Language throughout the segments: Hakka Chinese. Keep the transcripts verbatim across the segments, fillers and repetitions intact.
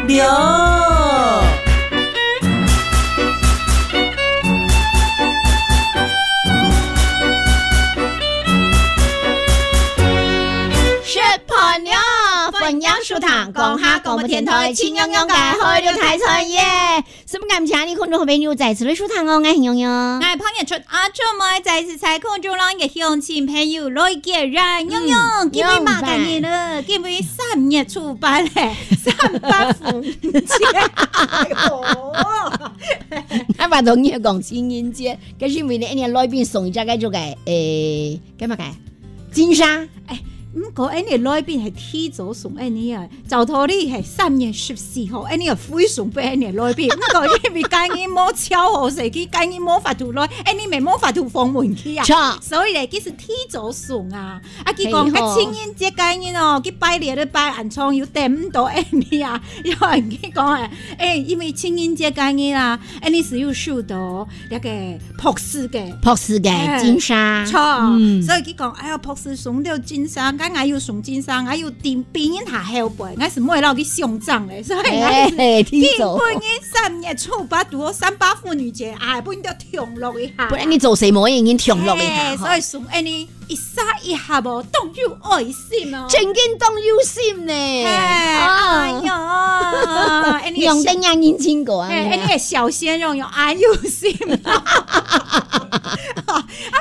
了。食飯了，歡迎收聽講客廣播電台，徐娘娘个海陸大餐耶！十分感謝你，空中好朋友再次來收聽哦，我係娘娘。𠊎係彭演出阿春妹，再次在空中摎𠊎个鄉親朋友來見面。娘娘，嗯，今日麼个日呢？今日三月初八咧，三八婦女節。哎喲，𠊎話同你講情人節，可是因為呢，人家來賓送一隻該種个，誒， 該麼个？金沙。哎，毋過𠊎个來賓係提早送𠊎个啊，照道理係三月十四號，𠊎个會送分𠊎个來賓。毋過因為今日無巧合，所以佢今日無法度來，𠊎个乜無法度訪問佢啊。著。所以咧，佢係提早送啊。啊，佢講，嘿吼。該情人節該日哦，佢排列咧排恁長，又等毋到𠊎个啊。然後佢講，哎，哎，因為情人節該日啊，𠊎个係有收到 該个博士个。博士个，哎，金沙。著，嗯。所以佢講，哎呀，博士送了金沙，該𠊎又送金沙，𠊎又比，比人還後輩，𠊎係毋會摎佢相爭咧，所以𠊎係，哎，提早。今晡日三月初八，拄好三八婦女節，哎，分佢暢樂一下。不然你做事無閒，緊暢樂一下，哎，吼。所以送𠊎个 一儕一盒哦，當有愛心哦。真經當有心呢。嘿，啊。哎喲，𠊎个小，用得人認真過啊，嘿，哎，你个小鮮肉有恁有心。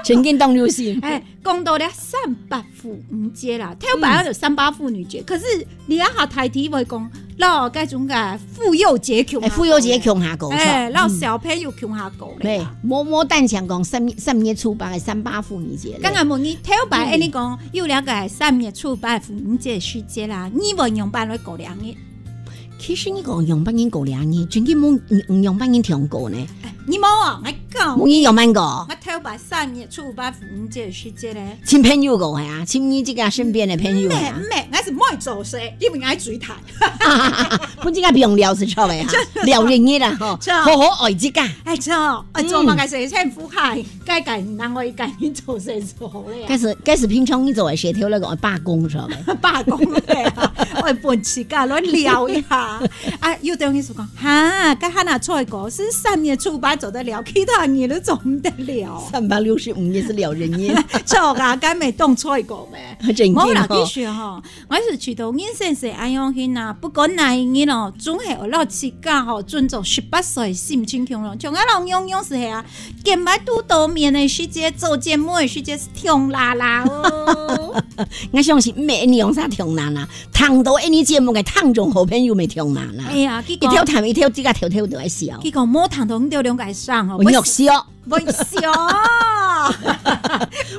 真經當有心。哎，講到了三八婦女節啦，頭擺有三八婦女節，嗯。可是 你啊，下大體會講，摎該種个婦幼節共下過咧。哎，婦幼節共下過，哎，著。摎小朋友共下過咧。嗯。對，無，無單淨講三，三月初八个三八婦女節咧。剛剛問你，頭擺，嗯。恁呢講，有兩個三月初八婦女節時節啦，你會仰般來過兩日？其實你講仰般人過兩日，真經無，嗯，仰般人聽過呢。哎，你無啊，𠊎講。無人仰般過。𠊎頭擺三月初八婦女節時節咧。尋朋友過係啊，尋你這個身邊个朋友係啊。毋係，毋係，𠊎係毋會做事，因為𠊎嘴大。 本身个朋友是著个哈，真的。了人个啦吼，著。好好愛自家。哎，著，愛做麼个事，嗯。先付下，該該人愛該人做事就好了呀。該係，該係平常你做个事，頭來講罷工著个。罷工个啊，愛分自家來了一下。啊，有的人就講，哈，該還拿出來講，係三月初八做得了，其他日都做毋得了。三百六十五日係了人个。著啊，該無當出來講咩？真經吼。無啦，其實吼， 𠊎係覺得人生係恁樣形啊，不管哪一日哦，總係愛摎自家吼，尊重十八歲心情共樣。像𠊎摎娘娘係啊，見擺堵到面个時節，做節目个時節係暢啦啦哦。𠊎相信毋係𠊎兩儕暢啦啦，聽到𠊎節目个聽眾好朋友乜暢啦啦。哎呀，佢講，一條談一條，自家偷偷都愛笑。佢講，無聽到你兜兩個聲吼，會弱小。 會笑。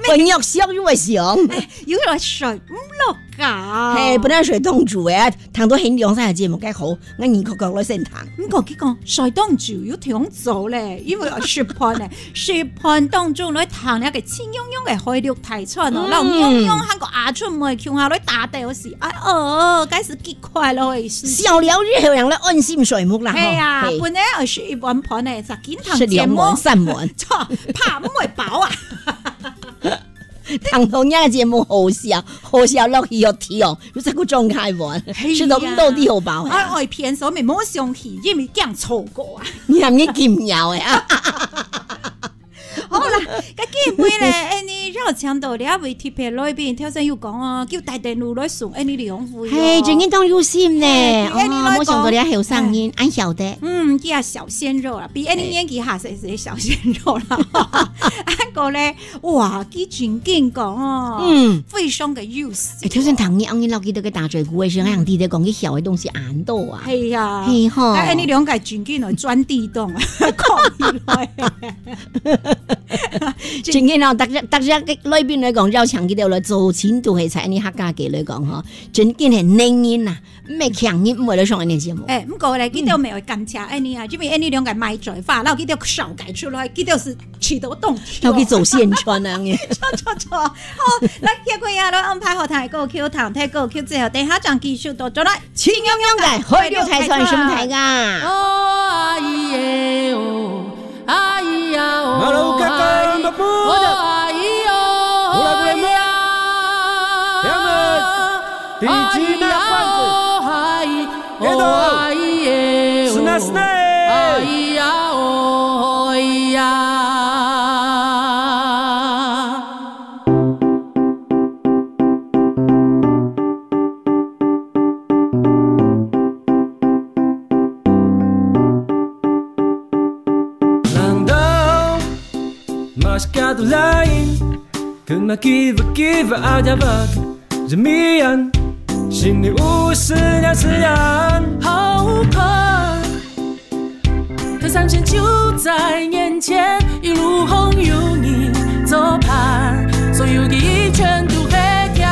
會弱小又會笑。哎，又來睡毋落覺。嘿，本來睡當晝个，聽到𠊎兩儕个節目，該好，𠊎硬殼殼來先聽。毋過佢講，睡當晝又當早咧，因為愛食飯咧，食飯當中來聽該个徐娘娘个海陸大餐哦，嗯。摎娘娘還過阿春妹共下來打鬥敘，哎哦，該係極快樂个事情。笑了以後，人來安心睡目啦，嘿啊，吼，嘿。本來愛食一碗飯个， 緊聽節目。食兩碗、三碗。著，怕毋會飽啊。聽到若个節目好笑，好笑落去又甜，又再過裝開碗，係啊。食到毋到底好飽啊。啊，愛騙手尾無想去，因為驚錯過啊。你還沒緊要哎啊。好啦，該今晡日咧，𠊎兜邀請到這位特別來賓，頭先有講哦，叫大電路來送𠊎兜兩位哦。嘿，真經當有心呢。嘿，對𠊎兜來講。哦，無想到這後生人，嘿。恁曉得。 嗯，佢也小鮮肉啦，比𠊎兜年紀還細細个小鮮肉啦。哎。啊，過咧，哇，佢真經講哦，嗯。非常个優秀。哎，頭先聽你，你老弟在該打嘴鼓个時候，嗯。好像知得講，佢曉个東西恁多啊。係啊。係吼。哎，你兩個真經哦，鑽地洞，講起來。真經哦，大家，大家个來賓來講，邀請佢兜來做，真都係在𠊎兜客家界來講吼，真經係能人啊。 毋係強人，毋會來上𠊎兜節目。哎，毋過咧，嗯。佢兜乜愛感謝𠊎兜啊，因為𠊎兜兩個賣嘴花，然後佢兜紹介出來，佢兜係試著當。然後去做宣傳啊，恁樣。著，著，著。好，來，歇睏啊，來安排好聽个歌曲，聽聽歌曲之後，等下正繼續倒轉來。徐娘娘个海陸大餐，承蒙大家。哦，哎耶哦。 哎呀哦，哎喲，哎呀哦，哎呀哦，哎呀哦，哎呀哦，哎呀哦。哎呀，哦呀。 Langdau, maskado lain, kena kiva-kiva aja bak, jamian, sini usinya sian. 好快，看上去就在眼前，一路红有你作伴，所有的一圈都会跳。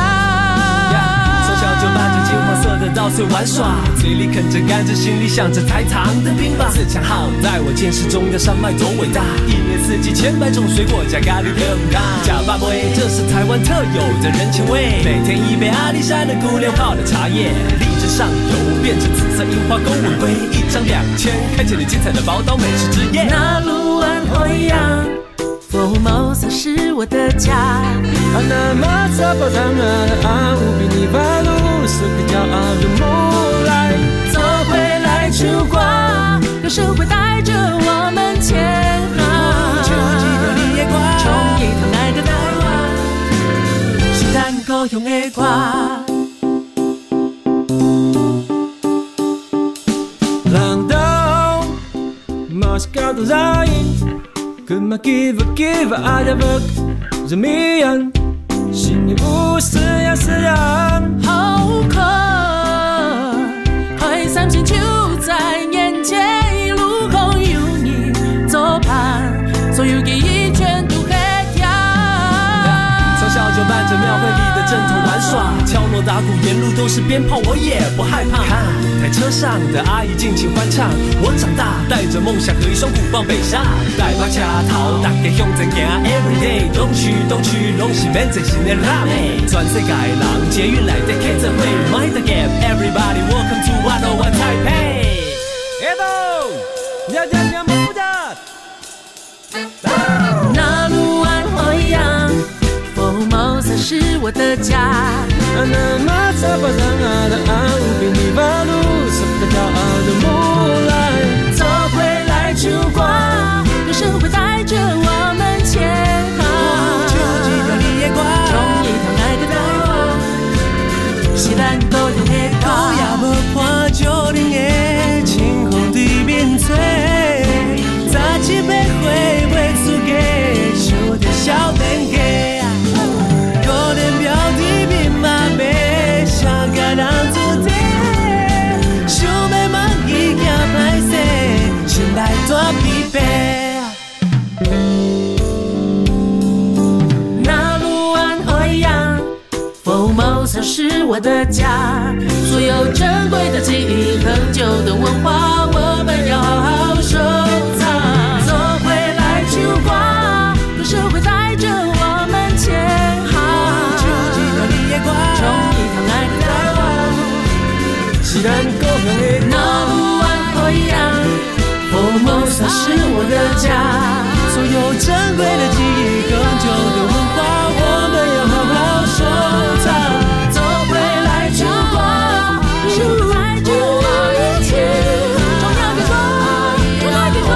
从小就伴着金黄色的稻穗玩耍，嘴里啃着甘蔗，心里想着台糖的冰棒。自强号带我见识中央山脉多伟大，一年四季千百种水果，加咖哩配红糖。假巴贝，这是台湾特有的人情味。每天一杯阿里山的姑娘泡的茶叶，荔枝上游变成紫色樱花勾玫瑰，一张两千，开启了精彩的宝岛美食之夜。那路安海洋，佛摩萨是我的家。Ana masa patangan ang ubi ni balu sa kejap lumulai. 走回来就挂，歌声会带着我们前行。中意同爱的台湾，是咱故乡的歌。Langdau, maskado lain, kena kiva-kiva aja bak, jamian, sini usinya sian. 好快，快相信就在眼前，一路红有你作伴，所有的一圈都会跳。从小就伴着庙会里的阵头玩耍，敲锣打鼓，沿路都是鞭炮，我也不害怕。看舞台车上的阿姨尽情欢唱，我长大带着梦想和一双鼓棒北上。大把车头，大家向前行，every day，东区东区，拢是免钱的人。全世界人捷运来的开着会，买的给everybody，welcome to one oh one Taipei。Edo，呀呀呀，么不的。 那路安海洋，佛摩萨是我的家。Ana masa patangan ang ubi ni balu sa kejap lumulai. 走回来就挂，歌声会带着我们前行。中意同爱的台湾，是咱故乡的歌。 早一杯花酒啉的清风对面吹，早一杯花袂输个手的小等个啊。可怜表弟兵马袂相甲人做伙，想要问伊行歹势，心内大悲悲啊。那路安海洋， Formosa是我的家，所有珍贵的记忆、恒久的文化，我们要好好收藏。走回来就挂，歌声会带着我们前行。中意同爱的台湾，是咱故乡的。那路安海洋， Formosa是我的家，所有珍贵的记忆、恒久的文化，我们要好好收藏。走回来就挂，歌声会带着我们前行。中央的歌，中央的歌，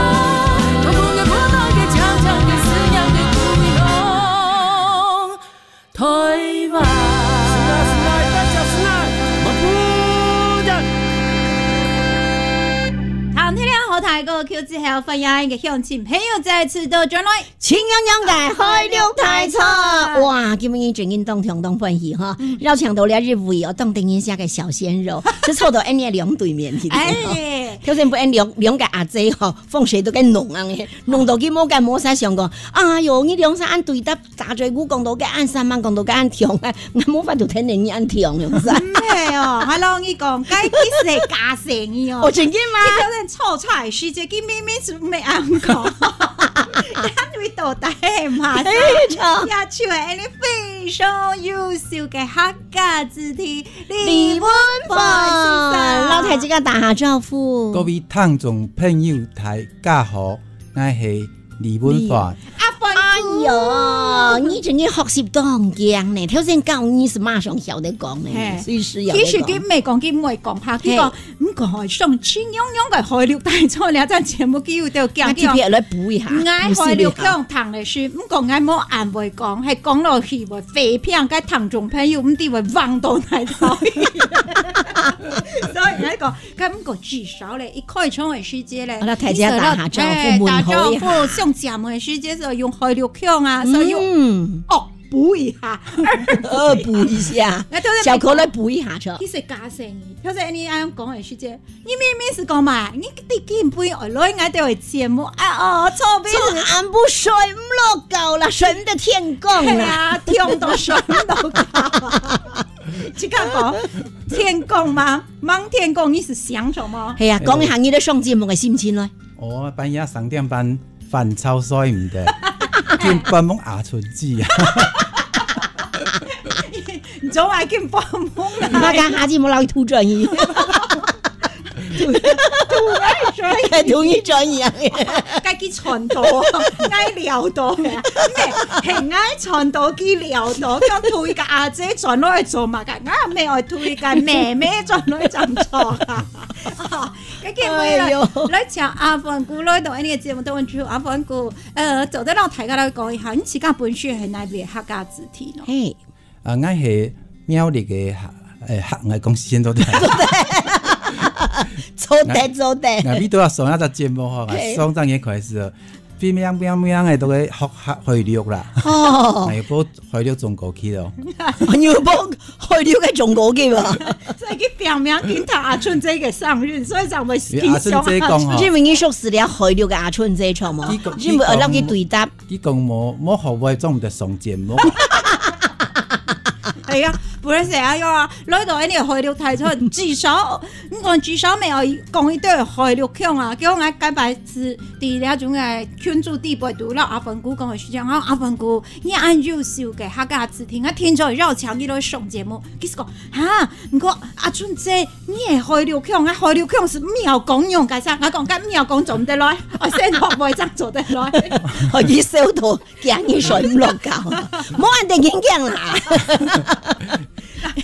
中国的国宝，给强强的思想的故乡。 台湾。好，聽了好聽个歌曲之後，歡迎个鄉親朋友再次到轉來。青陽陽个海陸大餐。哇，今日真正當暢當歡喜哈，邀請到了一位哦，當得人惜个小鮮肉，就坐到恁樣兩對面去。哎，頭先分恁兩兩个阿姐吼，放水都該弄啊，弄到佢無該無啥想講，哎喲，你兩儕恁對答 打嘴鼓講到該恁散漫，講到該恁暢啊，𠊎無法度聽你恁暢，係毋係？毋係哦，𠊎摎你講，該其實係假生意哦。哦，真个嗎？你可能炒菜時節，佢明明就毋係恁講，因為到底係嘛？非常。也就係恁非常優秀个客家子弟李文煥先生。老弟自家打下招呼。各位聽眾朋友，大家好，𠊎係李文煥。阿煥喲，你真个學習當強呢，頭先教你係馬上曉得講呢，嘿。隨時曉得講。其實佢毋係講，佢毋會講哈，佢講，嘿。毋過吼，上次樣樣个海陸大餐這隻節目，佢有得講，啊，特別來補一下，𠊎海陸腔聽个係，毋過𠊎無恁會講，係講落去會飛偏，該聽眾朋友毋知會忘到哪位去。所以𠊎講， 該毋過至少咧，一開場个時節咧，啊，摎大家打下招呼，哎，問候一下。打招呼，上節目个時節係用海陸腔啊，所以用，嗯。哦，補一下。惡補一下。那就是小可來補一下，是吧？其實假使你，就是你恁樣講个時節，你明明係講嘛，你第幾杯愛來𠊎兜个節目啊，哦，錯別字。昨暗晡睡毋落覺啦，睡毋得天光啦。係啊，痛到睡毋落覺。這个講，天光嗎？ 望天光，你係想什麼？係啊，講一下你在上節目个心情咯。哦，半夜三點半，煩躁睡毋得，緊發夢阿春姊啊。你做麼緊發夢啊？你莫講下次莫落去吐轉去。吐，吐愛水。吐你轉去啊。該佢傳到，𠊎料到呀。毋係，係𠊎傳到佢料到，講吐一個阿姊轉來做麼个？𠊎毋係愛吐一個妹妹轉來正做啊。 哦，該今日來，哎喲。來請阿煥牯來到𠊎个節目當中。阿煥牯，呃，做得摎大家來講一下，你自家本身係哪位客家子弟呢？嘿。啊，𠊎係苗栗个客，誒，客，𠊎講先做得。做得，做得。𠊎，𠊎為著愛上這隻節目吼，嘿。上隻月開始哦，乒乒乒乒个都在學客，海陸啦。哦。哎，播海陸中國去咯。你有播海陸个中國去無？所以佢拼命緊讀阿春姊个生日，所以正會因為阿春姊講吼，因為你熟識了海陸个阿春姊，著無？佢講，因為愛摎佢對答。佢講無，無學會，做毋得上節目。哎呀，毋係啊，喲啊，來到𠊎个海陸大餐，至少，你講至少乜愛講一堆海陸腔啊，叫𠊎該擺係 在這種个群組底背肚，摎阿煥牯講个時節，𠊎講阿煥牯，你恁優秀个客家子弟，𠊎定著邀請你來上節目。佢就講，哈，毋過阿春姊，你个海陸腔，啊，海陸腔係毋曉講用个啥？𠊎講，該毋曉講做毋得來，愛先學會正做得來。哦，佢笑到，驚你睡毋落覺，無恁得緊張啦。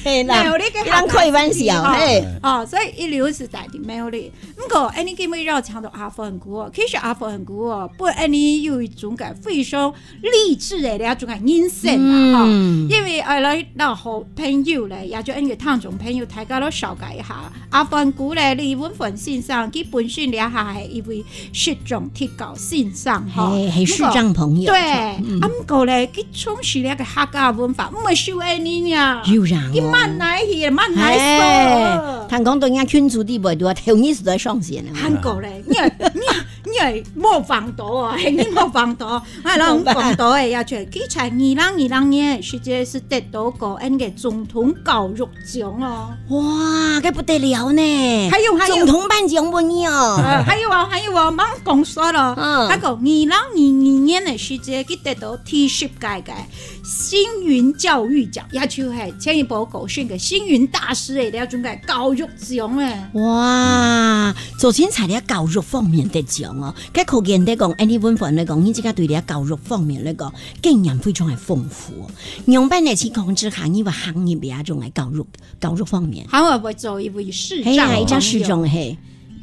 係啦，無你个人開玩笑，客家子弟，嘿。哦，所以一流係在地，無你。 毋過，恁呢今日邀請到阿煥牯哦，其實阿煥牯哦，分𠊎有一種个非常勵志个這種个人生啊，吼。嗯。因為，呃，來到好朋友咧，也就𠊎个聽眾朋友，大家都紹介一下。阿煥牯咧，李文煥先生，佢本身這下係一位視障特教先生，吼。嘿，係視障朋友。毋過，對，嗯。啊，毋過咧，佢從事這个客家文化，毋係就恁呢啊。有影哦。佢慢慢去，慢慢做。嘿，聽講到人家群組底背肚啊，頭日就在上線了。還過咧， 你係，你係，你係無放到啊，係你無放到。啊，然後講到誒，也就佢在二零二零年，實際係得到過𠊎个總統教育獎哦。哇，該不得了呢！還有，還有。總統頒獎分你哦。呃，還有哦，還有哦，莫講煞咯。嗯。還過二零二二年个時節，佢得到第十屆个 星雲教育獎，也就係前一波過身个星雲大師个這種个教育獎誒。哇，做清彩了教育方面得獎哦，該可見得講，恁呢文煥來講，你自家對這教育方面來講，經驗非常个豐富哦。仰般个情況之下，你會行入這種个教育，教育方面？還會做一位視障朋友。嘿啊，一隻視障，嘿。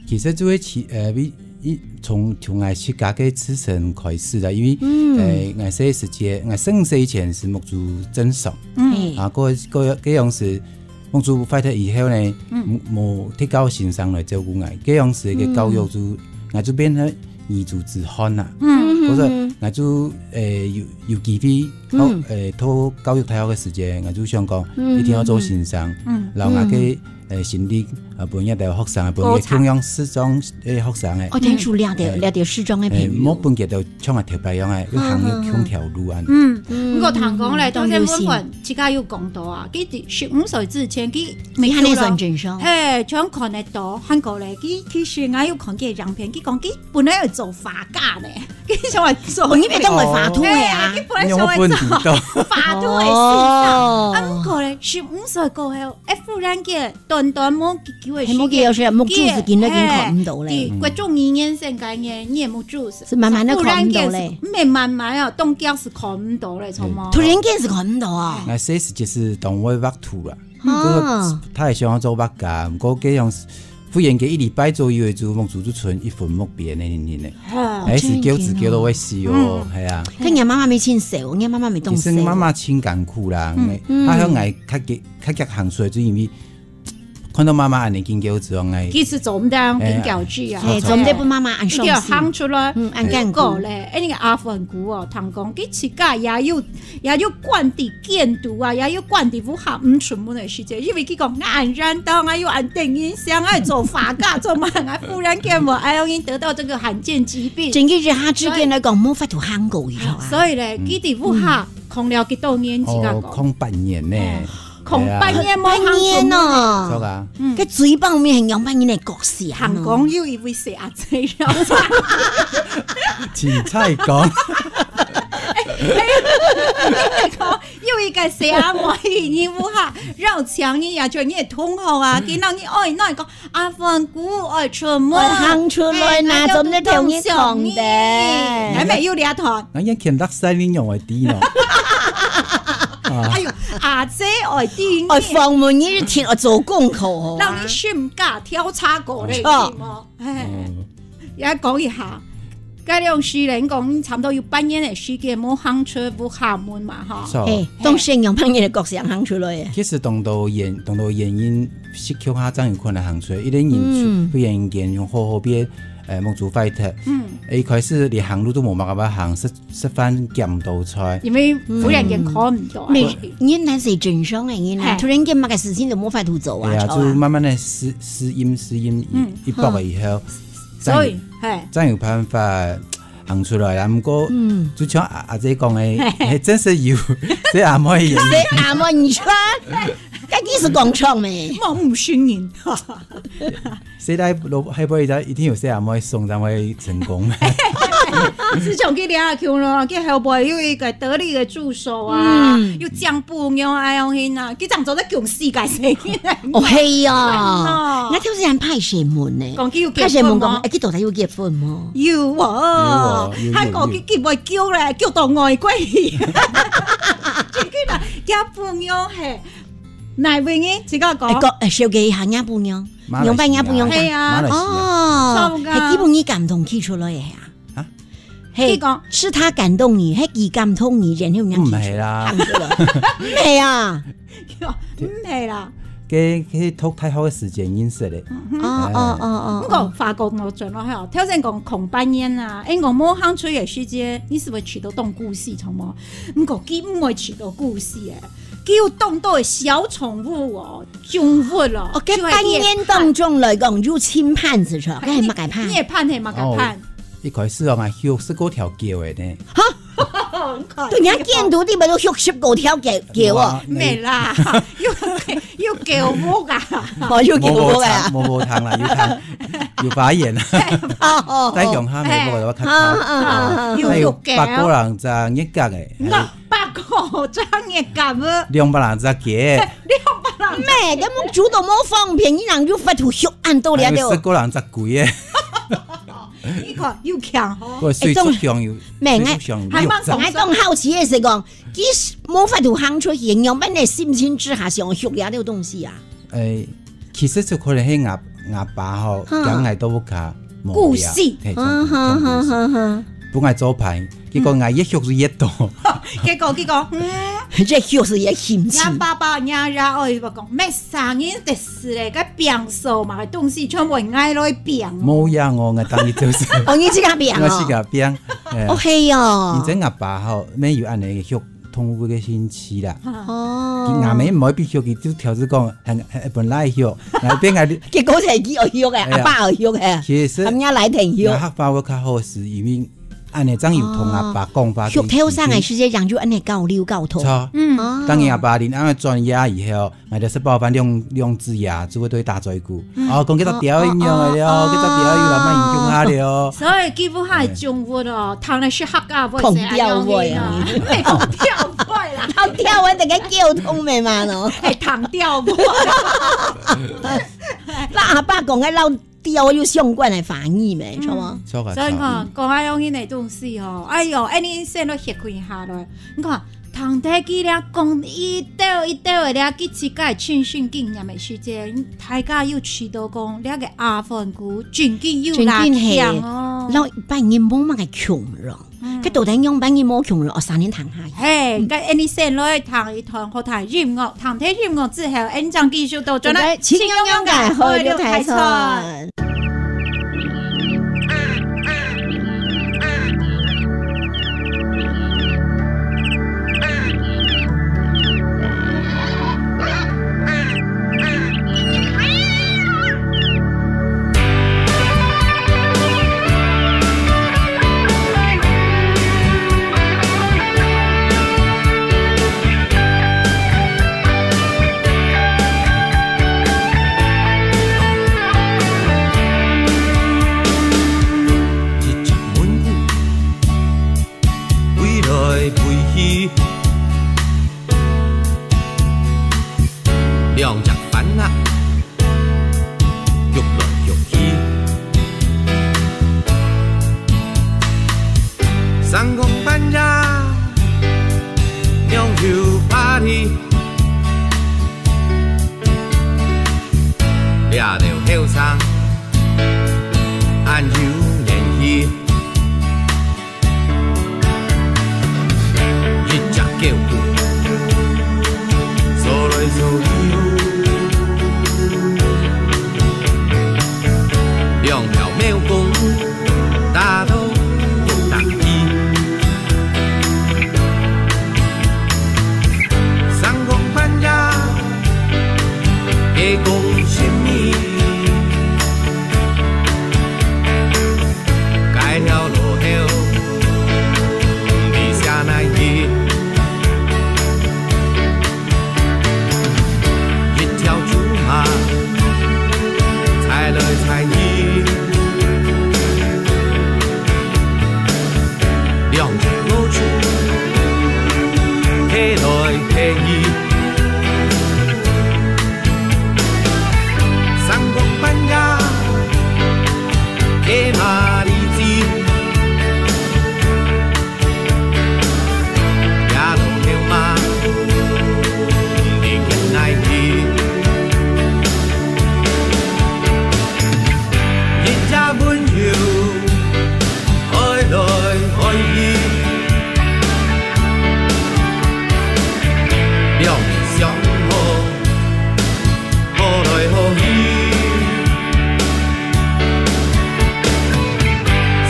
其實就係其，呃，一，一，從，從𠊎自家个自身開始啦，因為，嗯。呃，𠊎細時節，𠊎十五歲以前係目珠正常。嗯。嘿。啊，該，該，該樣時，目珠壞忒以後呢，嗯。無，無特教先生來照顧𠊎，該樣時个教育就，嗯。𠊎就變成遺珠之憾啦。嗯。或者，嗯。𠊎就，呃，有，有機會，嗯。到，呃，讀教育大學个時節，𠊎就想講，嗯，一定愛做先生，嗯。然後𠊎个，嗯。 誒，心理，啊，分這兜學生，分這共樣視障个學生誒。哦，天主這兜，誒，這兜視障个朋友。誒，莫分佢兜像𠊎頭擺樣誒，要行入共條路啊。嗯，嗯，毋過聽講咧，嗯，當然文煥自家有講到啊，佢十五歲之前，佢，佢還係算正常。嘿，全看得到，還過咧，佢其實𠊎有看佢个影片，佢講佢本來愛做畫家呢。 佢想愛做。哦，你毋係當會畫圖个啊？嘿，佢本來想愛做。你有分，到。發到个時間。哦。啊，毋過咧，十五歲過後，哎，忽然間，短短無幾久个時間，係，無幾久時間，目珠係緊來緊看毋到咧。嘿，佇國中二年生該年，你个目珠係，係慢慢仔看毋到咧。忽然間係，毋係慢慢啊，當遽係看毋到咧，著無？突然間係看毋到啊。𠊎細時節係當會畫圖啦。 哦。佢，佢會想愛做畫家，毋過該樣忽然間一禮拜左右个就目珠就賰一分目別个呢呢。哦。還係噭眵噭到會死哦，嗯。係啊。該若媽媽乜盡愁，若媽媽乜當愁。其實媽媽盡艱苦啦，嗯。因為佢向𠊎較遽，較遽行出來，就因為看到媽媽恁呢緊噭眵，𠊎其實做毋得緊噭眵啊。哎呀。嘿，做毋得分媽媽恁傷心。一定愛行出來。嗯，恁艱苦。毋過咧，哎，該个阿煥牯哦，聽講，佢自家也有 也有慣佇間肚啊，也有慣佇屋下毋出門个時節，因為佢講，𠊎恁緣投，𠊎又恁得人惜，𠊎做畫家，做麼个，忽然間無，哎，𠊎得到這個罕見疾病。正經一下之間來講，所以，無法度行過去，係吧？所以咧，嗯。佢佇屋下囥了幾多年，自家講。哦，囥半年呢。哦，囥半年無行出門。半年哦。著啊。嗯。該嘴巴面係仰般个角色啊？行講有一位細阿姊了。凊彩講。 有一個細阿妹，你屋下，然後請你呀，就你个同學啊，嗯。見到你，哎，那個阿煥牯愛出門，愛行出來啦，哎，大家都當想你。做麼个同你講的？還沒有這段。那也看落山你用會知呢。啊。哎喲，阿姊愛知你。愛訪問你一定愛做功課哦。讓你身家調查過咧，著。對嗎？哎。嗯。 也講一下，該量時人講，差不多有半年个時間無行出屋下門嘛，吼。著。嘿，當時仰般个角色行出來个？其實當多原，當多原因，係腳下正有可能行出來。一個人出，嗯。忽然間用好好變，呃，目珠壞忒。嗯。一開始連行路都無辦法行，食，食飯夾毋到菜。因為忽然間看毋到啊。嗯。你，你那係正常个，你那，嘿。突然間麼个事情都無法度做啊，對啊，著啊。就慢慢个適，適應，適應一，嗯。一百个以後， 所以，正有，嘿。正有辦法行出來啊。毋過，嗯。就像阿，阿姊講个，嘿嘿。嘿，真係有，細阿妹个原因。細阿妹，你看，該你係講錯咩？無，毋承認。細弟老，後背一定有細阿妹送，正會成功。係像佢這樣咯，佢後背有一個得力个助手啊，嗯。有靚餔娘啊，恁樣啊，佢正做得強勢个聲音。哦，係啊。哦。那就是人派神門呢。 講佢有結婚無？派神門講，哎，佢到底有結婚無？有哦，有哦，有，有，還講佢，有。佢會噭咧，噭到外國去。真个啦，厥餔娘係哪位呢？自家講。哎，講，哎，紹介一下若餔娘，馬來西亞。仰般若餔娘？係啊。馬來西亞。哦，著啊。係基本你感動佢出來个啊？啊？嘿，佢講，係佢感動你，係佢感動你，然後讓佢出來。毋係啦。行出來。毋係啊。 毋係啦。該，該讀大學个時節認識个。嗯哼。哦，哎。哦，哦，哦，毋過話講倒轉咯，吼，頭先講囥半年啊，𠊎講無行出个時節，你係毋係試著當孤栖，著無？毋過佢毋會試著孤栖个，佢有當多个小寵物哦，寵物哦，哦，該半年當中來講，有尋伴係無？該係麼个伴？你个伴係麼个伴？哦，一開始哦，𠊎畜係過條狗个呢。哈？ 對，你看見到你們都畜十五條狗，狗哦。哇，毋係啦，有，有狗屋啊。哦，有狗屋啊。無，無糖，無，無糖啦，有糖，有發炎。哦，在鄉下个屋个較好。啊，啊，啊，啊。有，有狗。還有百個人隻月甲个，那百個隻月甲啊。兩百人隻雞。兩百人隻雞。咩，根本煮都無方便，你人有法度畜恁多了，還有十個人隻龜个。 你看，又強吼。不，水族箱有，哎，水族箱有六隻。還蠻，𠊎當好奇个係講，佢無法度行出去，仰般个心情之下想畜這兜東西啊？哎，其實就可能係吾，吾爸吼，哈。驚𠊎到屋下無聊，孤栖。嘿，啊，哈，哈，哈，哈。分𠊎做伴，結果𠊎越畜就越多。結果，結果，嗯。越畜就越興趣。若爸爸，若爺哀，講，乜生人得 係咧，該拚掃嘛，東西全部愛來拚。無樣哦，𠊎當日就係。哦，你自家拚哦。𠊎自家拚，哎呀。哦，係哦。以前阿爸吼，乜有恁呢畜動物个興趣啦。哦。佢阿姆毋愛分畜，佢就挑事講，很，很，本來畜，𠊎變𠊎，結果係佢愛畜个，哎呀。阿爸愛畜个，其實，阿姆來跈畜。𠊎客話會較好，係因為 恁呢正有同阿爸講話个時間。哦，畜頭生个時節，人就恁呢交流溝通。著。嗯。哦。當然阿爸恁樣專業以後，𠊎就食飽飯兩，兩隻啊，就會對打嘴鼓。嗯。哦，講這隻鳥仔仰仔了，哦，哦，這隻鳥仔又來慢慢影響下了。所以基本上係寵物哦，哎。通常係客家話，空調話啊。係恁樣个啊。哎，空調話。老調个，大家溝通个嘛喏。哎，糖調無？摎阿爸講个摎調有相關个華語無，著無？著啊，所以講，著啊。講到用這个東西吼，哎喲，恁呢先來歇睏一下咯。你看，糖袋佢咧講一兜一兜个咧，佢自家个親身經驗个時節，大家有試著講，這个阿煥牯真經有力量哦。真經係，摎一般人無麼个共樣。 嗯。該到底仰般你無共咯？哦，三年談下。嘿，該恁呢先來聽一段好聽音樂，聽忒音樂之後，𫣆正繼續倒轉來，OK，請用用个海陸大餐。一隻蚊子飛來飛去，兩隻番仔 逐來逐去。三更半夜，仰有party，這兜後生，恁有元氣。 一隻狗牯，趖來趖去，兩條貓公打到打去。三更半夜， 該講啥物？該條路口，毋知寫哪去。一條豬嫲，跍來跍去。 兩隻老鼠，跍來跍去。三更半夜，跍馬里子，這路口嘛，毋知行哪去。 一隻蚊子，飛來飛去，兩相好，好來好去。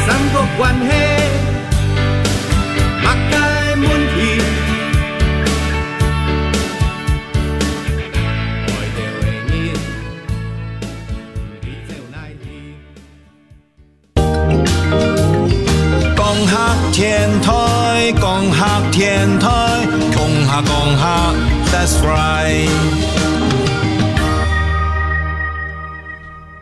三角關係，麼个問題？ 講客電台，講客電台，共下講客，that's right。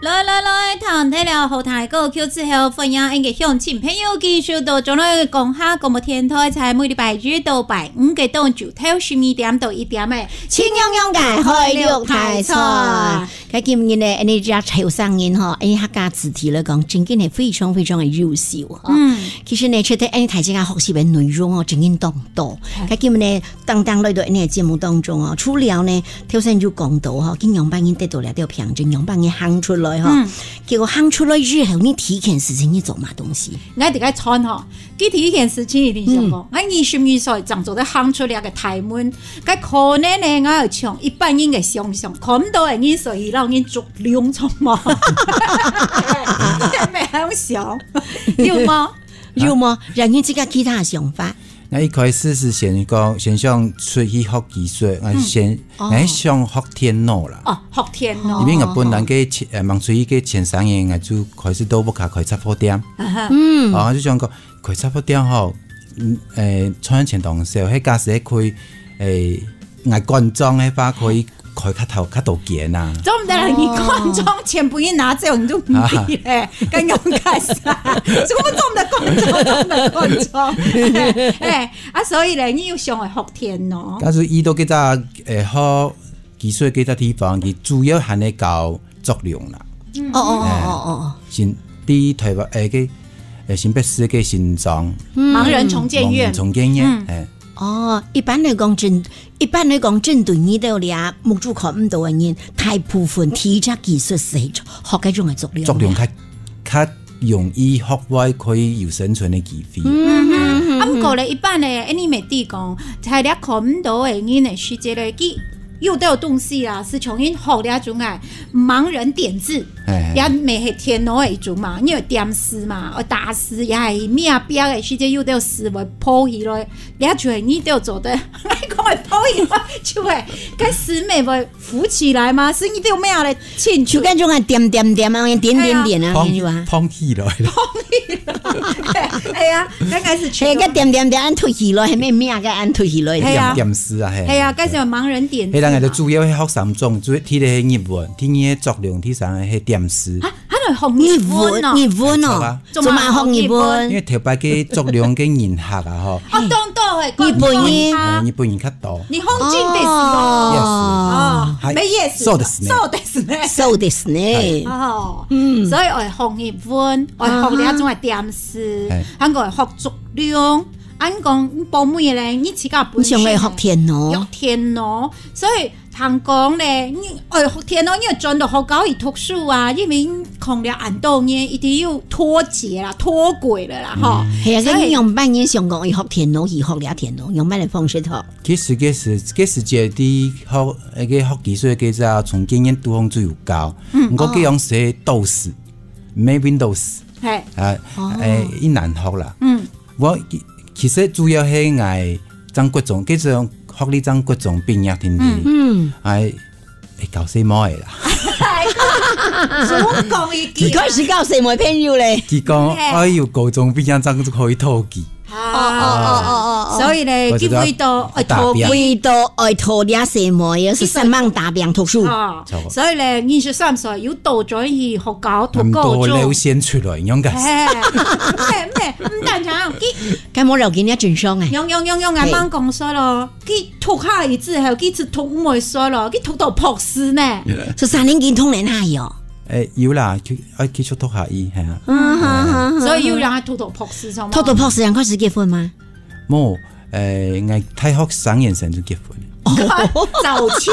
來來來，聽忒了好聽个歌曲之後，歡迎𫣆个鄉親朋友繼續倒轉來講客廣播電台，在每禮拜一到拜五个當晝頭十二點到一點个，徐娘娘个海陸大餐。 該今日呢，𫣆俚這後生人吼，𫣆俚客家子弟來講，真經係非常非常个優秀吼。嗯。其實呢，值得𫣆俚大自家學習个內容哦，真經當多。哎。該今日呢，當當來到𫣆俚个節目當中哦，除了呢，頭先有講到吼，佢仰般人得到這條病症，仰般人行出來吼。嗯。結果行出來之後，你第一件事情你做麼个東西？𠊎在該餐吼， 佢第一件事情一定想講，嗯。𠊎二十二歲正做得行出這个大門，該可能呢，𠊎愛像一般人个想像，看毋到个人，所以讓人捉龍，著無？這樣想，有無？有無？讓人自家其他想法。𠊎一開始係先講，先想出去學技術，𠊎先，嗯。哦。𠊎想學電腦啦。哦，學電腦。因為𠊎本來个前，呃，吂出去个前三年，𠊎就開始在屋下開雜貨店。啊哈。嗯。哦，就想講， 開雜貨店吼，嗯，誒，賺錢當少，該假使係開，誒，𠊎管莊个話，可以開較頭較多間啊。做毋得啦，你觀眾全部一拿走，你就毋理咧，剛剛開始啊，全部做毋得觀眾，做毋得觀眾。哎，啊，所以咧，你有想愛學田喏？但是伊都个在，誒，學技術个在地方，佢主要還係教作俑啦。哦哦哦哦哦。新，在台灣，誒，个，誒，新北市个新莊，盲人重建院。盲人重建院，誒。哦，一般來講，針一般來講，針對你兜這目珠看毋到个人，大部分第一隻技術係學該種个作俑。作俑較較容易學會可以有生存个機會。嗯啊，毋過咧，一般咧，誒，你袂知講，在這看毋到个人个時節咧，佢有兜東西啊，係像因學這種个盲人點字，哎也毋係電腦个一種嘛，你有點字嘛，哦，打字也係面壁个時節，有兜字會浮起來，這就係你兜做得，講會浮起來，就係該字尾會浮起來嘛，係你兜咩來清楚就？該種啊，點點點啊，點點點啊，碰你話。碰起來了。哎呀，剛開始哎，該點點點，按凸起來，還沒命，該按凸起來。嘿啊點點字啊，嘿。係啊，該時候盲人點字嘛。迄人个主要係學三種，主要第一个係日文，第二个作俑，第三个係點字。啊，還有學日文哦。日文哦，啊做麼學日文因？為頭擺个作俑个人客啊，吼，哦，懂懂，嘿，日本人啊哎，日本人較多。日本人ですよ。哦哦，没意思。そうですねそうですね。そうですね。哦，嗯，所以愛學日文，愛學這種个點字哎，還過愛學作俑，還講寶妹咧，你自家本身你想愛學電腦學電腦，所以聽講咧，你愛學電腦，你要轉到學校去讀書啊，因為你空了恁多年，一定有脫節啦，脫軌了啦，吼。係啊，所以該你用半年想講，學電腦，去學了電腦，用半个方式學。其實，其實，其實這啲學，那個學技術个時候，從經驗度方就有高。毋過，佢用寫DOS，Mac Windows，嘿，啊，誒，一難學啦。嗯，我其實主要係𠊎正國中，其實學歷正國中畢業定定，嗯，哎，誒，教細妹啦。總講一句一開始教細妹朋友咧，佢講，嘿哎喲，高中畢業正可以討佢。啊，所以咧，我知道佢為到愛逃避，為到愛討這細妹，係上網打拼讀書。啊錯，所以咧，二十三歲有倒轉去學校讀咁高中多流。線出來，應該係。嘿，嘿，嘿，毋單淨佢該無要緊，你正常誒。用用用用，俺媽講說咯，佢讀下去之後，佢就讀毋會說咯，佢讀到博士呢。係三年級讀兩下哦。誒，有啦，佢愛繼續讀下去，係啊。嗯哼哼哼所以又讓佢讀到博士，知道嗎？讀到博士，正開始結婚嗎？無，誒，𠊎大學三年生就結婚。早就，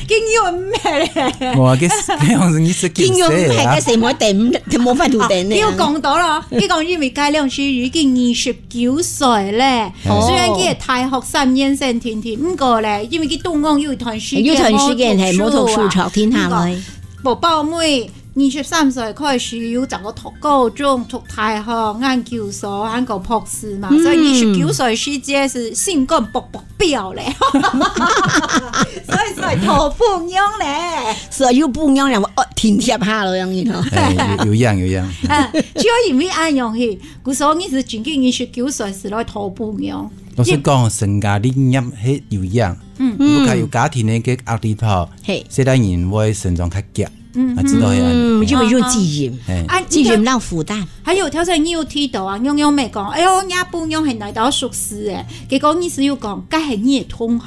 經驗咩咧？無啊，該該樣子你識幾經驗毋係歲啊該？細妹等，無法度等呢。你有講到咯，你講因為該量時已經二十九歲咧，哦雖然佢係大學三年生定定，毋過咧，因為佢中間有一段時間有段時間係無讀書，啊就停下來。無，寶妹二十三歲開始有整個讀高中、讀大學、研究所，還過博士嘛，嗯所以二十九歲時節係心肝噗噗飆咧，所以所以討餔娘咧。係啊，有餔娘，然後哦，停貼下了，樣子吼。誒，有有影有影。啊，就因為恁樣去，故所你係真經二十九歲時來討餔娘。老實講，成家立業係有影，嗯如果有家庭个壓力吼，嘿，細倈人會成長較遽，啊，知道係嗯，恁樣。就會有責任，誒啊，責任摎負擔。還有頭先你有提到啊，娘娘妹講，哎喲，若餔娘係哪兜熟事誒，結果你係有講，該係你个同學。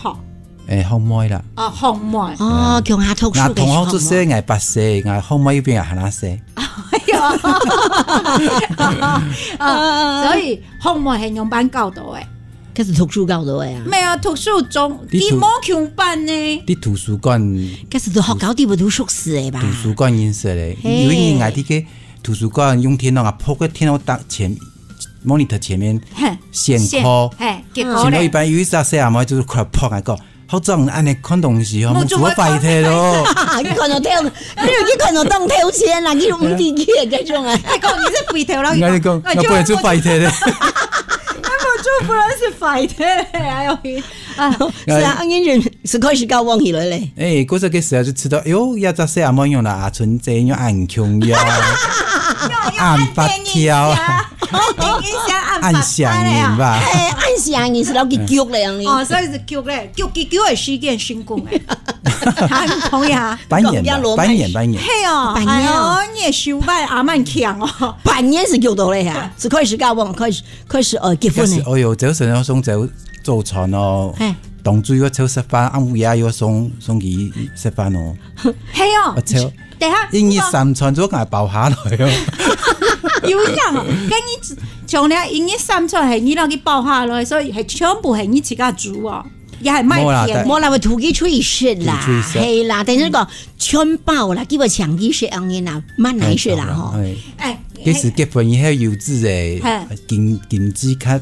誒，學妹啦，哦，學妹。哦，共下讀書那同學就个時候細，𠊎八歲，𠊎學妹又比𠊎還較細。啊，所以學妹係仰般交到誒？該係讀書交到个啊。沒有，讀書中，你讀佢無共班呢。在圖書館，該係讀學校底部讀書時个吧？圖書館認識咧。嘿有一日，𠊎在个圖書館用電腦啊，仆个電腦當前，monitor前面嘿，選課。嘿，結果選到一咧，半，有一隻細阿妹就係仆來講，校長恁樣看東西吼，目珠會目珠壞忒咯。你看到偷，你看到當偷錢啦，你毋知佢个該種啊。哎，講你係肥頭佬，𠊎就講，哎那不然就壞忒咧。那目珠不然係壞忒咧，哎喲，啊，係啊，恁樣就開始交往起來咧。誒，過這个時候就知道，哎喲，這隻細阿妹用了阿春姐用恁窮呀，恁發條啊。你想按按想人吧。哎，按想人是老给局了，你。哦，所以是局嘞，局局局的事件成功哎。同意啊。扮演吧，扮演，扮演。嘿哦，扮演哦。哎呦，你也想扮阿曼强哦。扮演是局到了呀，是开始交往，开始开始呃结婚呢。哦哟，这个神要送走走船哦，嘿，当初要抽食饭，暗夜要送送去食饭哦。嘿哦，啊，抽。等下，一日三餐都给包下来哦。有影哦，跟你从那一日三餐系你那个包下来，所以系全部系你自家煮哦，也系卖无啦，便宜。但无啦，我土鸡出去食啦，土鸡出去食。嘿啦，等于讲全包啦，基本上去食安尼啦，蛮难食啦吼。哎，哎，其实结婚以后有子诶，嘿，经经济较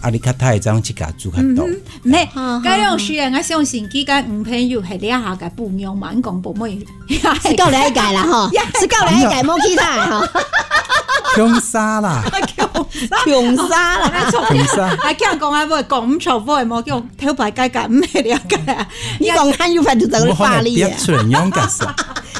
压力较大，这样自家煮较多。嗯哼，没，好，好，该种时啊，我相信佢个女朋友系这下个不用嘛，你讲不会。是够了解啦吼，是够了解，无其他的吼。穷啥啦？穷啥啦？穷啥？还讲讲啊，不讲唔错，不会，莫讲偷白改改，唔系了解啊。你讲还有法度怎么法律啊？我好像逼出来，你用干啥？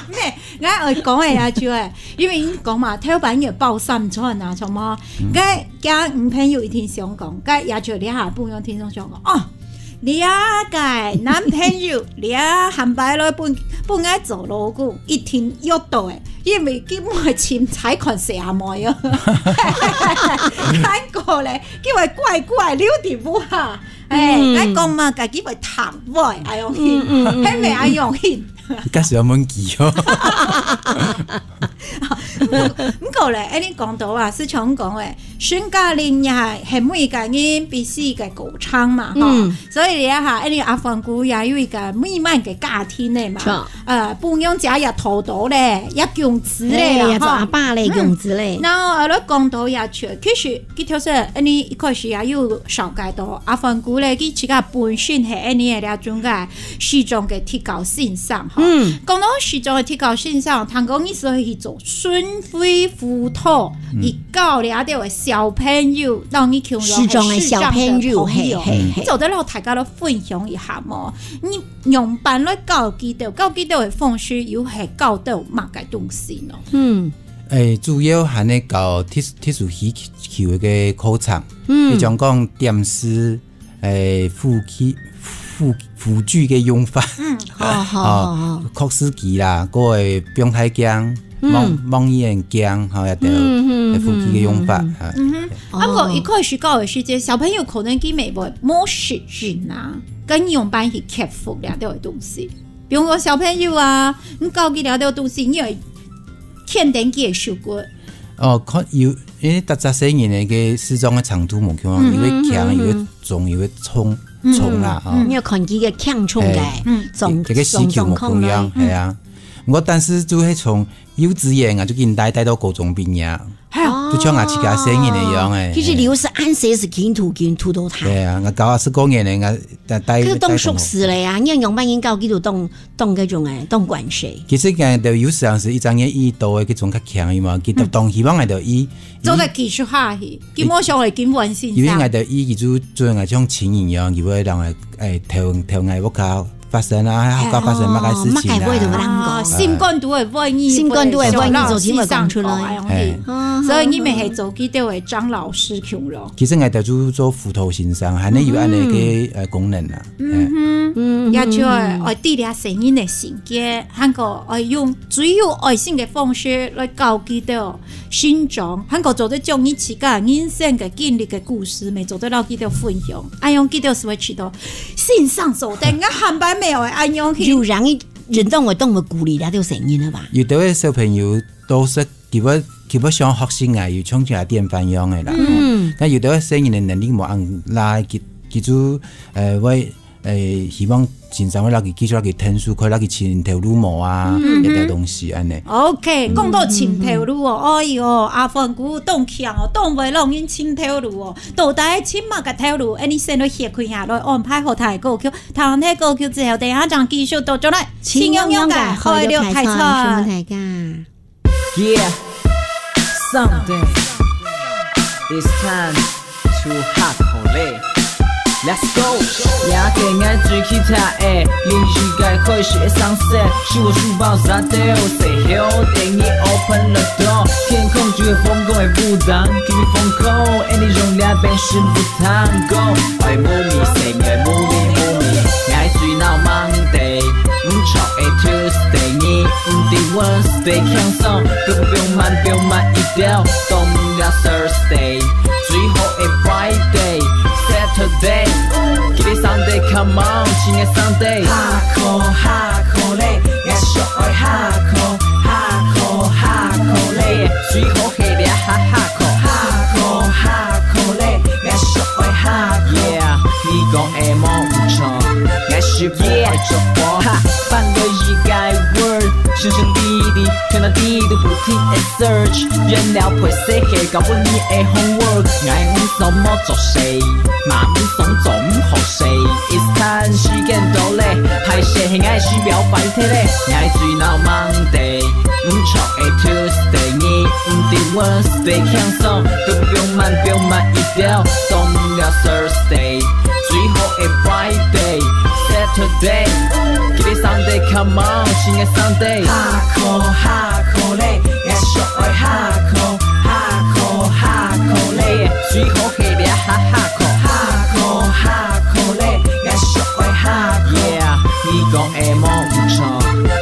没，我讲的啊，就哎，因为你讲嘛，偷白也包三餐啊，什么？该讲女朋友一定想讲，该也就你下不用听众想讲哦。 你啊个男朋友，你啊，下擺來分分𠊎做老公，一定約到誒，因為佢毋會尋財款細阿妹哦。還過咧，叫佢乖乖留佇屋下。哎，嗯，𠊎講嘛，家己會談話，哎喲，嗯，嗯，嗯，係咪啊？用心。該係要問佢哦。毋過咧，哎，你講到啊，係像講誒， 成家立業係每一個人必須个過程嘛，吼。嗯。所以咧哈，因為阿凡哥也有一個美滿个家庭个嘛，是。呃，不用家也偷偷咧，也供子咧啦，嘿，也做阿爸咧，吼。供子咧。嗯。然後，呃，講到也去，其實，佢頭先，因為一開始也有紹介到，阿凡哥咧，佢自家本身係因為這種个視障个特教先生，吼。嗯。講到視障个特教先生，聽講你係去做巡迴輔導，嗯。 教了這位小朋友，讓你共有視障个小朋友，視障个朋友，嘿，嘿，嘿。你做得摎大家來分享一下無？你仰般來教佢兜，教佢兜个方式又係教到麼个東西呢？嗯。誒，主要還係教特特殊需求个課程，嗯。比如講點字，誒，輔具輔輔具个用法。嗯。哦，好，好，好。哦，擴視機啦，各个放大鏡，嗯。望望遠鏡，吼，也得嗯，嗯，輔具个用法，嗯，嗯。啊。嗯哼。啊，毋過一開始教个時節，小朋友可能佢乜會無適應啊，該仰般去克服這兜个東西。比如講小朋友啊，你教佢這兜東西，你愛牽等佢个手骨。哦，可有，因為逐隻細人个視障个程度無共樣，嗯，有个輕，嗯，嗯，有个重，有个重，嗯，重啦，嗯，哦。你要看佢个輕重个，哎，嗯，重，這个需求無共樣，重，重，嗯。係啊。毋過但是就係從幼稚園啊，就緊帶，帶到高中畢業，係啊。就像𠊎自家細人一樣誒。其實你又係恁細時緊讀，緊讀到大。對啊，𠊎教啊十過年了，𠊎帶，帶，佢都當熟識了呀，帶到。你仰般人教佢都當 當該種誒，當慣勢。其實𠊎兜有時候係一隻月一到个，該種較強个嘛，佢都當希望𠊎兜一，嗯。做得繼續下去，佢無想會緊換先生。因為𠊎兜一，佢就做𠊎像親人一樣，佢會讓𠊎，誒，投，投𠊎屋下發生啊，屋下發生麼个事情啊。哦，麼个話都會同佢講。哦，心肝肚个話語，心肝肚个話語，做先生講出來。哎喲，嘿。哦，所以你乜係做佢兜个張老師共樣。其實𠊎兜就做輔導先生，還係有恁樣个，嗯。呃，功能啊。 嗯哼，嗯哼。也就愛，愛治療細人个心結，還過愛用最有愛心个方式來教佢兜成長，還過做得將你自家人生个經歷个故事，乜做得摎佢兜分享。恁樣佢兜係會知道，先生做得，𠊎下擺乜愛恁樣去。有人一，人當會當會鼓勵這兜細人个吧？有兜个小朋友都係佢會，佢會想學習啊，有像這典範樣个啦。嗯。該有兜个細人个能力無恁啦，佢，佢就，呃，會 誒，希望先生會摎佢繼續摎佢𢯭手，可以摎佢尋頭路無啊，嗯，這兜東西恁樣。OK，嗯。講到尋頭路哦，哎喲，阿凡哥當強哦，當會摎人尋頭路哦。到底尋麼个頭路？恁樣先來歇睏下，來安排好聽个歌曲，聽完歌曲之後，等下正繼續倒轉來。徐娘娘个海陸大餐，徐娘娘大家。 Yeah, someday it's time to hot hole. Let's go！也个愛追吉他个，另一个開始个sunset，是我書包撒掉，say hello，等你open the door，天空就有風光个舞蹈，give me phone call，any容量本身不tango，愛move me，say愛move me，move me，愛追到Monday，毋著个Tuesday，你毋知Wednesday輕鬆，不用慢，不用慢一點，到了Thursday。 最好个Friday，Saturday，今日Sunday，come on，今日Sunday。下課下課咧，𠊎上愛下課，下課下課咧，最好个咧哈下課。下課下課咧，𠊎上愛下課。Yeah，你講个無毋著，𠊎係無愛著火。哈，半個一個word，想想滴滴，看到滴滴不停个search，原來陪誰个搞不你个homework，𠊎毋想無做事。 嘛毋想做毋好勢，It's time時間到咧，歹勢係𠊎係表白忒咧，𠊎追到Monday，毋著个Tuesday，你毋知Wednesday輕鬆，不用慢，不用慢一點，到了Thursday，最好个Friday，Saturday，今日Sunday，come on，今日Sunday。下課下課咧，𠊎上愛下課，下課下課咧，最好个咧哈下課。下課下課咧，𠊎上愛下課。Yeah，你講个無毋著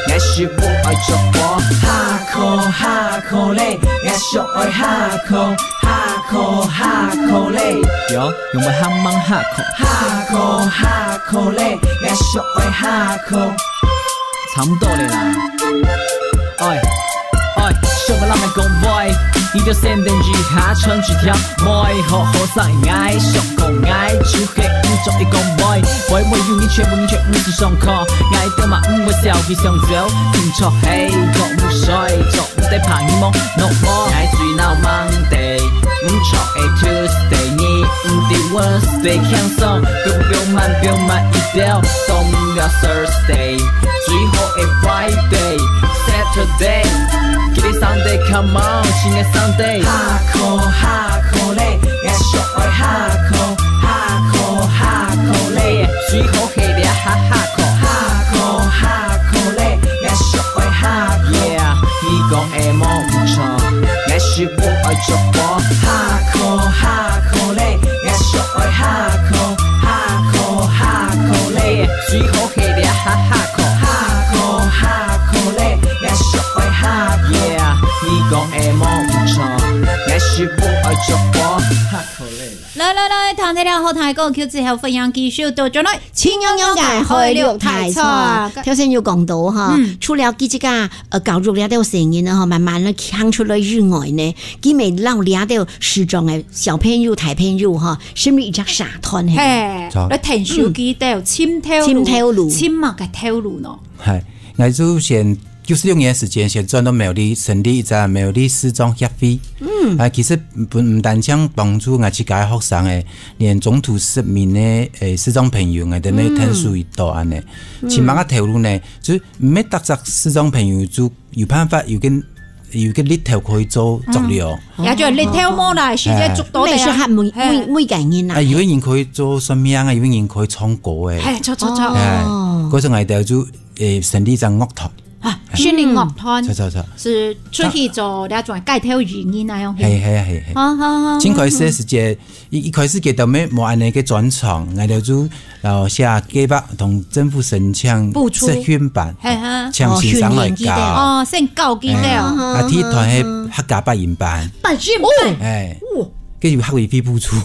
，𠊎係無愛著火。下課下課咧，𠊎上愛下課，下課下課咧。有，有沒有還忙下課？下課下課咧，𠊎上愛下課。差毋多咧啦。哎，哎，上課人來講話，你就先等一下傳一條，莫好好生，𠊎想講𠊎就係毋著你講話，會毋會有你全部你全毋使上課，𠊎都嘛毋會笑佢想走，聽著係講毋睡，做毋得怕你摸，no more。𠊎追到Monday，毋著个Tuesday，你毋知Wednesday輕鬆，不用慢，不用慢一點，到了Thursday。 最好个Friday，Saturday，今日Sunday，come on，今日Sunday。下課下課咧，𠊎上愛下課，下課下課咧，最好个咧哈下課。下課下課咧，𠊎上愛下課。Yeah，你講个無毋著，𠊎係無愛著火。下課下課咧，𠊎上愛下課，下課下課咧，最好 个咧哈下課。下課下課咧，𠊎上愛下課。Yeah，你講个無毋著，𠊎係無愛著火。下課咧啦。來來來，聽忒了好聽个歌曲之後，歡迎繼續倒轉來，徐娘娘个海陸大餐。頭先有講到哈，嗯。除了佢自家，呃，教育這兜細人啊，哈，慢慢个行出來以外呢，佢乜摎這兜視障个小朋友、大朋友哈， 成立一隻社團，係無？嘿，著。來𢯭手佢兜，嗯。尋頭路，尋頭路。尋麼个頭路呢？係，𠊎就先九十六年个時間，先轉到苗栗，成立一隻苗栗視障協會。嗯。啊，其實毋，毋單淨幫助𠊎自家个學生个，連中途失明个，誒，視障朋友，𠊎兜乜𢯭手佢兜恁呢。嗯。尋麼个頭路呢？就係毋係逐隻視障朋友就 有辦法，有个，有个力頭可以做，嗯。作了。也就力頭無啦，哎。時間足多个啊。乜係還每，嘿。每，每個人啊。啊，有个人可以做算命啊，有个人可以唱歌个。嘿，著，著，著。哦。哎，該時𠊎兜就，誒，成立一隻樂團。啊，成立樂團。嗯。著，著，著。係出去做這種街頭藝人那樣。嘿，嘿，嘿，嘿。好，好，好，正開始个時節，好。 一，一開始佢兜乜無恁呢个專長，𠊎兜就，呃，寫計畫同政府申請補助。職訓班，嘿哈。請先生來教。哦，訓練佢兜。哦，先教佢兜。哎，啊，第一團係客家八音班。八音班。哎，哦。佢有客委會補助。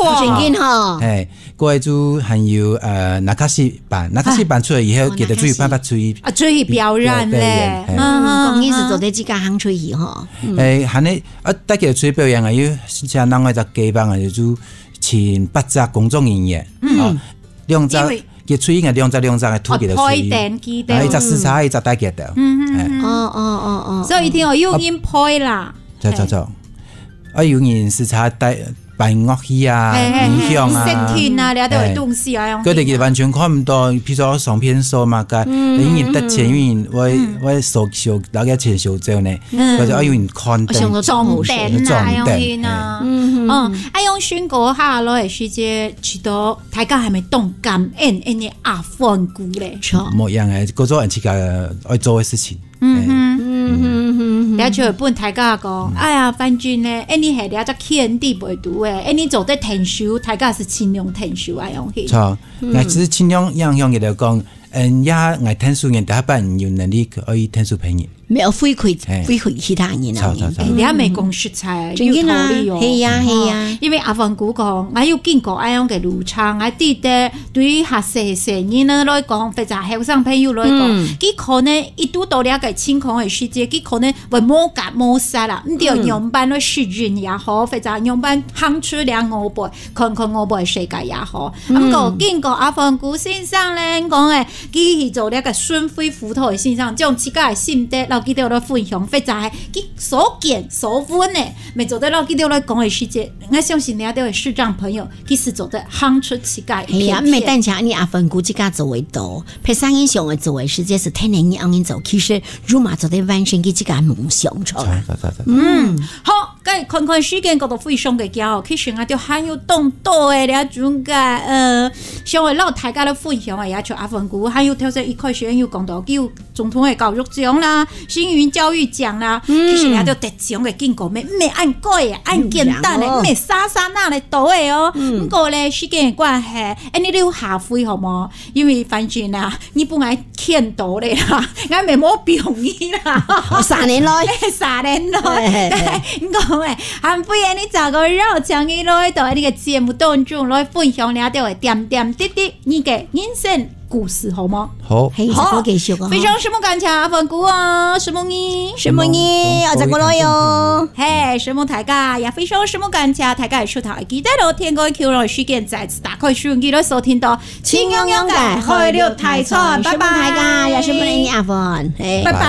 哇。正經吼。哎，過來就還有，呃，那卡西班，那卡西班出來以後，哦，佢兜就有辦法出去，啊，出去表演咧。表演，哎。嗯，嗯，講意思做得自家行出去吼。嗯。哎，還有 啊，大家出去表演啊，有像另外一隻計畫啊，就請八隻工作人員，嗯。哦，兩隻，因為佢出去啊，兩隻兩隻个，渡佢兜出去。哦，陪等佢兜。啊，一隻視察，一隻帶佢兜。嗯，嗯，哎。嗯。哦，哦，哦，哦。所以一定要有人陪啦。著，著，著。啊，有人視察帶，辦樂器啊、嘿，嘿，音響啊，設定啊，這兜个東西啊，嘿。用佢等其實完全看毋到，譬如說唱片show嘛，該，嗯，因為得錢，嗯，因為我，嗯。我收，收，那個錢收走呢，嗯。或者要有人看燈。我想說重點啊，重點，用心啊。嘿。嗯，嗯，哦，嗯。啊，用心過下來个時節，知道大家還沒動感恩，恩个阿煥牯咧。著。無樣个，各做自家愛做个事情。 嗯哼。嘿。嗯哼，嗯哼。也就會分大家講，嗯。哎呀，反正呢，哎，你係這隻圈底背肚个，哎，你做得𢯭手，大家係盡量𢯭手啊，樣去。著，嗯。𠊎只係盡量樣樣个來講，嗯，也𠊎𢯭手人，大家有能力可以𢯭手別人。沒有回饋，嘿。回饋其他人啊，著，著，著。哎，你也無講實在，真个啊，有道理哦。係呀，係呀。哦，因為阿煥牯講，𠊎有經過恁樣个路程，𠊎記得 對於較細細人仔來講，或者後生朋友來講，嗯。佢可能一堵到這個情況个時節，佢可能會無結無煞啦，毋知，嗯。仰般來適應也好，或者仰般行出這外背，看看外背个世界也好。嗯。啊，毋過經過阿煥牯先生咧講个，佢去做這個巡迴輔導个先生，將自家个心得，摎佢兜來分享，或者係佢所見所聞个，乜做得摎佢兜來講个時節，𠊎相信這兜个視障朋友 其實做得行出自家一片天。係啊，毋係單淨你阿煥牯自家做會到，別儕人想愛做个時節係天天你恁樣做，其實有嘛做得完成佢自家夢想出來。著，著，著，著。嗯，好，該看看時間過到非常个遽，其實啊，就還有當多个這種个，呃，想愛摎大家來分享个，也就阿煥牯，還有頭先一開始有講到，佢有 總統个教育獎啦、星雲教育獎啦，嗯。其實也都得獎个經過，毋係，毋係恁該个，恁簡單个，有影哦。毋係沙沙拿來得个哦。嗯。毋過咧，時間个關係，恁樣留下回好無？因為反正啊，你本來欠到咧啦，𠊎乜無放你啦。哦，三年內。嘿，三年內。嘿，嘿，嘿。對，毋過欸，還不如你找個邀請你來到你个節目當中來分享你兜个點點滴滴，你个人生 故事，好無？好。嘿，好。再過繼續哦。非常承蒙感謝阿煥牯哦，承蒙你。承蒙你，承蒙，後再過來喲。嘿，承蒙大家，也非常承蒙感謝大家个收聽，記得哦，天光Q个時間再次打開收音機來收聽到徐娘娘个海陸大餐，拜拜。承蒙大家，也承蒙你阿煥，嘿。拜拜。